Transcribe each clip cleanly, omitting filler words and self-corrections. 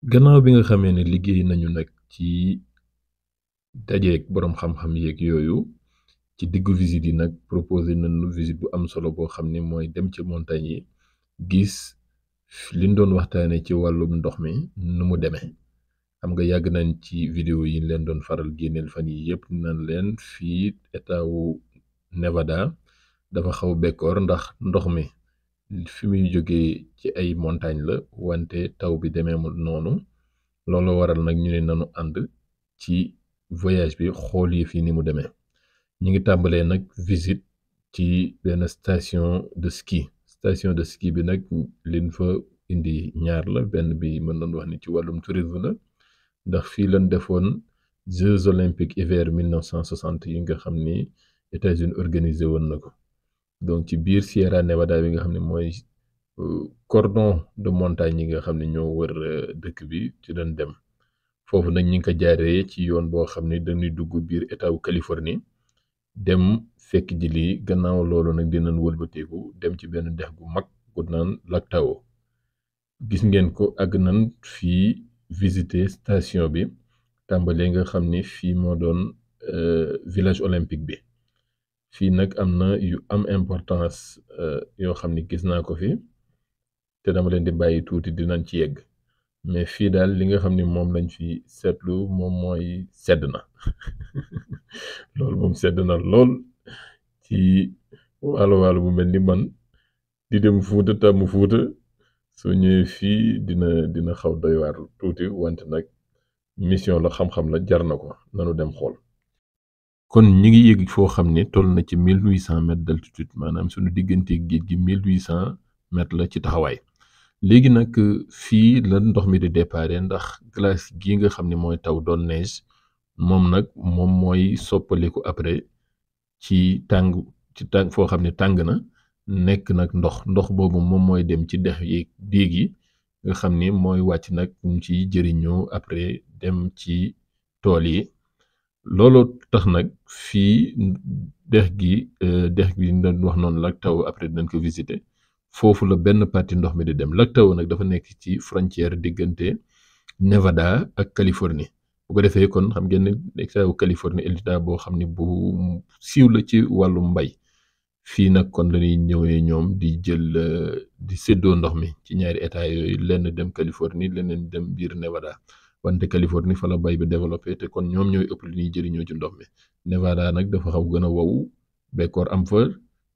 Gannaaw bi nga xamee ne liggéey nañu nag ci dajeek boroom xam-xam yeeg yooyu ci diggu visite yi nag proposé nañu visite bu am solo boo xam ne mooy dem ci montagne yi gis liñ doon waxtaane ci wàllum ndox mi nu mu demee. Xam nga yàgg nañ ci vidéo yi leen doon faral génneel fan yi yépp nan leen fii état wu Nevada dafa xaw bekkoor ndax ndox mi fi muy jógee ci ay montagne la wante taw bi demeemul noonu. Loolu waral nag ñu ne nanu ànd ci voyage bi xool yi fii ni mu demee. ñu ngi tàmbalee nag visite ci benn station de ski bi nag liñ fa indi ñaar la. Benn bi mën nañ wax ni ci wàllum tourisme la ndax fii lañ defoon Jeux olympiques hiver 1960 yi nga xam ni États-Unis organisé woon na ko. Donc ci biir Sierra Nevada bi nga xam ne mooy cordon de montagne yi nga xam ne ñoo wër dëkk bi ci lañ dem. Foofu nag ñi ngi ko jaaree ci yoon boo xam ne dañuy dugg biir état wu Californie dem fekk ji lii. Gannaaw loolu nag dinañ wëlbateeku dem ci benn dex gu mag gu naan Lac Tahoe. Gis ngeen ko àgg nañ fii visiter station bi tàmbalee nga xam ni fii moo doon village olympique bi. Fii nag am na yu am importance yoo xam ni gis naa ko fi te dama leen di bàyyi tuuti dinañ ci yegg. Mais fii daal li nga xam ni moom lañ fi seetlu moom mooy sedd na loolu moom sedd na lool ci waalo bu mel ni man di dem Fuuta tàmm Fuuta soo ñëwee fii dina xaw doy waar tuuti wante nag mission la xam-xam la jar na ko nanu dem xool. kon ñi ngi yëg foo xam ne toll na ci 1800 mètres d'altitude maanaam suñu diggante géej gi 1800 mètres la ci taxawaay. léegi nag fii la ndox mi di déparé ndax glace gi nga xam ne mooy taw doon neige moom mooy soppaliku après ci tàng foo xam ne tàng na nekk nag ndox boobu moom mooy dem ci dex yi déeg yi nga xam ni mooy wàcc nag ñu ci jëriñoo après dem ci tool yi. looloo tax nag fii dex gi ñu doon wax noonu Lac Tahoe après dinañ ko visiter. foofu la benn partie ndox mi di dem. Lac Tahoe nag dafa nekk ci frontière diggante Nevada ak Californie. bu ko defee kon xam ngeen ne état wu Californie état boo xam ne bu siiw la ci wàllu mbay. fii nag kon lañuy ñëwee ñoom di jël di séddoo ndox mi ci ñaari état yooyu lenn dem Californie leneen dem biir Nevada. wante Californie fa la bay bi développé te kon ñoom ñooy ëpp li ñuy jëriñoo ci ndox mi. Nevada nag dafa xaw gën a wow bekkoor am fa.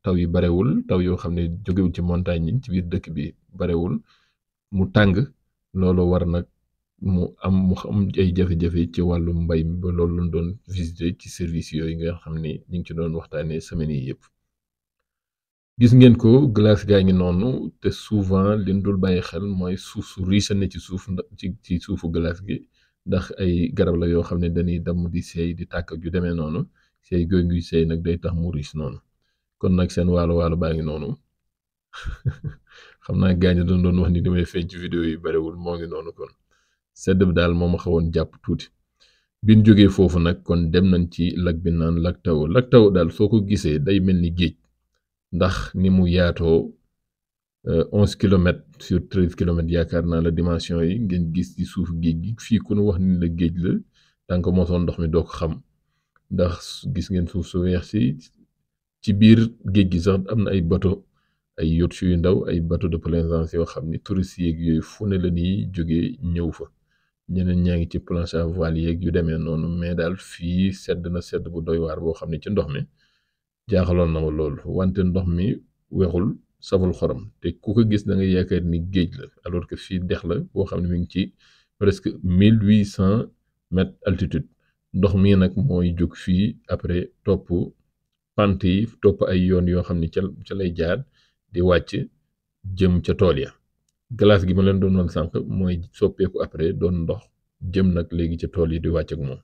taw yi barewul taw yoo xam ne jógewul ci montagne yi ci biir dëkk bi barewul mu tàng. loolu war nag mu am ay jafe-jafe ci wàllu mbay mi ba loolu lañ doon visiter ci service yooyu nga xam ni ñu ngi ci doon waxtaanee semaines yi yëpp. gis ngeen ko glace gaa ngi noonu te souvent liñ dul bàyyi xel mooy suuf su riche ne ci suuf ci suufu glace gi ndax ay garab la yoo xam ne dañuy damm di seey di tàkk yu demee noonu seey gooy ngi seey nag day tax mu riche noonu. kon nag seen waalo baa ngi noonu xam naa gaañ doon wax ni damay feeñ ci vidéo yi barewul moo ngi noonu. kon sedd bi daal moo ma xawoon jàpp tuuti. biñ jógee foofu nag kon dem nañ ci lac bi naan Lac Tahoe. Lac Tahoe daal soo ko gisee day mel ni géej ndax ni mu yaatoo 11 kilomètres sur 13 kilomètres yaakaar naa la dimension yi ngeen gis ci suuf géej gi. fii ku nu wax ni la géej la tànk mosoon ndox mi doo ko xam ndax gis ngeen suuf su weex si. ci biir géej gi sax am na ay bateau ay yacht yu ndaw ay bateau de plaisance yoo xam ni touristes yeeg yooyu fu ne la ñuy jógee ñëw fa. ñeneen ñaa ngi ci planche à voile yeeg yu demee noonu mais daal fii sedd na sedd bu doy waar boo xam ne ci ndox mi jaaxaloon na ma loolu. wante ndox mi weexul saful xorom te ku ko gis da nga yaakaar ni géej la alors que fii dex la boo xam ne mi ngi ci presque 1800 mètres altitude. ndox mi nag mooy jóg fii après topp pant yi topp ay yoon yoo xam ne ca lay jaar di wàcc jëm ca tool ya. glace gi ma leen doon wan sànq mooy soppeeku après doon ndox jëm nag léegi ca tool yi di wàcc ak moom.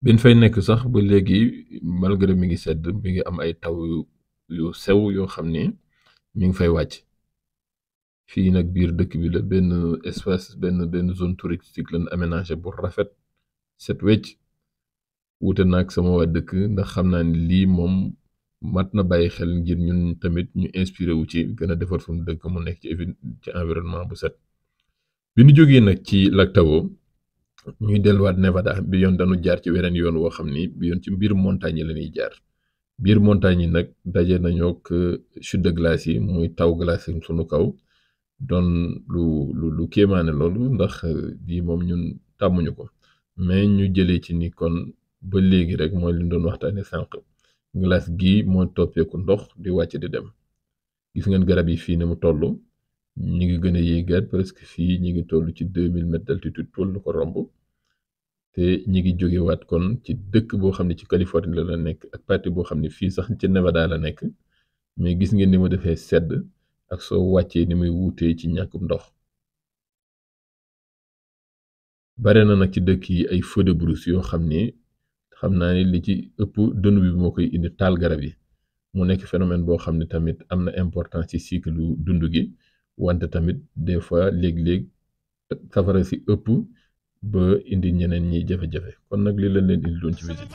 biñ fay nekk sax ba léegi malgré mi ngi sedd mi ngi am ay taw yu sew yoo xam ne mi ngi fay wàcc. fii nag biir dëkk bi la benn espace benn zone touristique lañ aménagé bu rafet set wecc. wute naag sama waa dëkk ndax xam naa ni lii moom mat na bàyyi xel ngir ñun tamit ñu inspiré wu ci gën a defar suñu dëkk mu nekk ci environnement bu set. bi ñu jógee nag ci Lac Tawo ñuy delluwaat Nevada bi yoon dañu jaar ci weneen yoon woo xam ni bi yoon ci biir montagne yi la ñuy jaar. biir montagne yi nag daje nañoo ak chute de glace yi muy taw glace yi sunu kaw doon lu kéemaane loolu ndax bii moom ñun tàmmuñu ko mais ñu jëlee ci ni kon ba léegi rek mooy li ñu doon waxtaane sànq glace gi moo toppeeku ndox di wàcc di dem. gis ngeen garab yi fii ni mu toll ñi ngi gën a yéegaat presque fii ñi ngi toll ci 2000 mètres d'altitude toll lu ko romb. te ñi ngi jógewaat kon ci dëkk boo xam ne ci Californie la nekk ak partie boo xam ne fii sax ci Nevada la nekk mais gis ngeen ni mu defee sedd ak soo wàccee ni muy wuutee ci ñàkkum ndox. bare na nag ci dëkk yi ay feux de brousse yoo xam ne xam naa ni li ci ëpp dënnu bi moo koy indi taal garab yi mu nekk phénomène boo xam ne tamit am na importance ci cycle dund gi wante tamit des fois léeg-léeg safara si ëpp ba indi ñeneen ñi jafe-jafe kon nag li leen indi doon ci visite